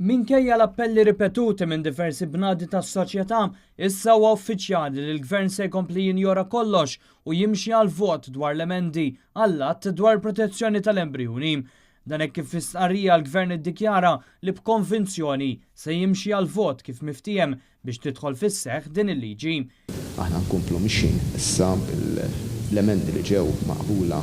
Minkejja l-appelli ripetuti minn diversi bnadi tas-soċjetà, issa huwa uffiċjali li l-Gvern se jkompli jinjora kollox u jimxi għal vot dwar l-emendi għall-Att dwar il-Protezzjoni tal-Embrijuni. Dan hekk kif fi stqarrija l-Gvern iddikjara li b'konvinzjoni se jimxi għal vot kif miftiehem biex tidħol fis-seħħ din il-liġi. Aħna nkomplu mixjin issa bl-emendi li ġew maqbula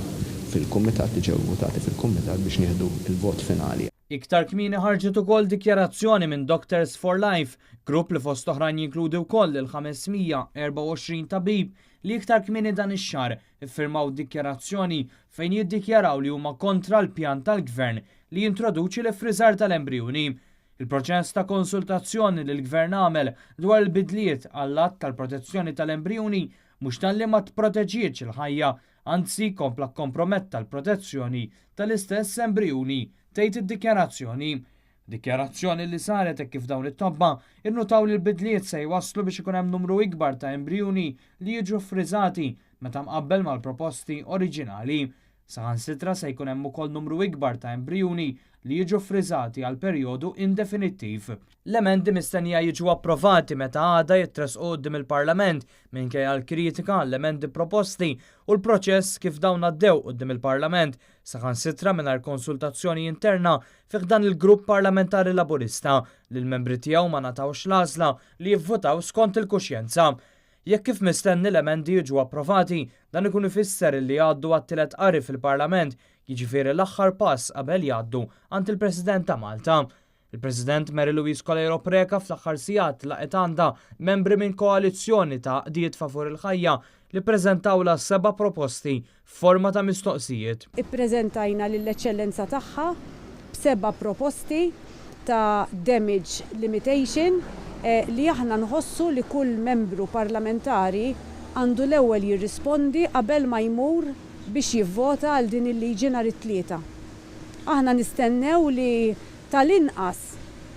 fil-kumitat, li ġew votati fil-kumitat biex nieħdu l-vot finali. Iktar kmieni ħarġet ukoll dikjarazzjoni minn Doctors for Life, grupp li fost oħrajn jinkludi wkoll il-524 tabib li iktar kmieni dan ix-xahar iffirmaw dikjarazzjoni fejn jiddikjaraw li huma kontra l-pjan tal-Gvern li jintroduċi l-iffriżar tal-embrijuni. Il-proċess ta' konsultazzjoni li l-Gvern għamel dwar il-bidliet għall-Att tal-Protezzjoni tal-Embrijuni mhux talli ma tproteġietx il-ħajja, anzi kompla kkomprometta l-protezzjoni tal-istess embrijuni, tgħid id-dikjarazzjoni. Dikjarazzjoni li saret hekk kif dawn it-tobba innutaw li l-bidliet se jwasslu biex ikun hemm numru ikbar ta' embrijuni li jiġu ffriżati meta mqabbel mal-proposti oriġinali. Saħansitra se jkun hemm ukoll numru ikbar ta' embrijuni li jiġu ffriżati għal perjodu indefinittiv. L-emendi mistennija jiġu approvati meta għada jitressqu quddiem il-Parlament minkejja l-kritika għall-emendi proposti u l-proċess kif dawn għaddew quddiem il-Parlament saħansitra mingħajr konsultazzjoni interna fi ħdan il-Grupp Parlamentari Laburista li l-membri tiegħu ma ngħatawx l-għażla li jivvutaw skont il-kuxjenza. Jekk kif mistenni l-emendi jiġu approvati, dan ikun ifisser li jgħaddu għat-tielet qari fil-Parlament, jiġifieri l-aħħar pass qabel jgħaddu għand il-President ta' Malta. Il-President Mary Louise Coleiro Preca fl-aħħar sigħat laqgħet għandha membri minn koalizzjoni ta' għaqdiet favur il-ħajja li ppreżentawlha seba' proposti f'forma ta' mistoqsijiet. Ippreżentajna lill-Eċċellenza Tagħha b'seba' proposti ta' damage limitation li aħna nħossu li kull membru parlamentari għandu l-ewwel jirrispondi qabel ma jmur biex jivvota għal din il-liġi nhar it-Tlieta. Aħna nistennew li tal-inqas,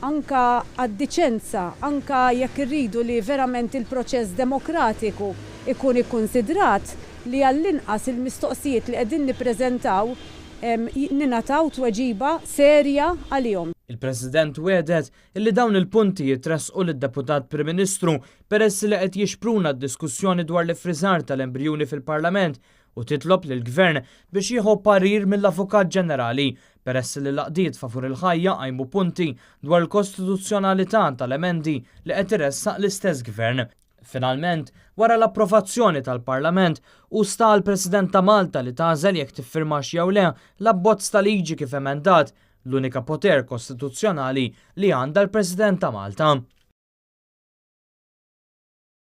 anke għad-diċenza, anke jekk irridu li verament il-proċess demokratiku jkun ikkunsidrat, li għall-inqas il-mistoqsijiet li qegħdin nippreżentaw ningħataw tweġiba serja għalihom. Il-President wiegħdet illi dawn il-punti jitressqu lid-Deputat Prim Ministru peress li qed jixpruna d-diskussjoni dwar l-iffriżar tal-embrijuni fil-Parlament u titlob lill-Gvern biex jieħu parir mill-Avukat Ġenerali peress li l-għaqdiet favur il-ħajja qajmu punti dwar il-kostituzzjonalità tal-emendi li qed iressaq l-istess Gvern. Finalment, wara l-approvazzjoni tal-Parlament, hu sta għall-President ta' Malta li tagħżel jekk tiffirmax jew le l-abbozz ta' liġi kif emendat, l-unika poter kostituzzjonali li għandha l-President ta' Malta.